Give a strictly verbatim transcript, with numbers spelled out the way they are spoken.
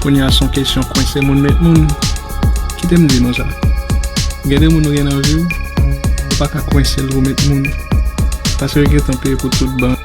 Kounye a se yon kesyon kwense moun met moun. Kite m di nou sa. Gen de moun ou gen nan vi w, ou pa ka kwense l pou met moun. Paske yo gentan peye pou tout ban.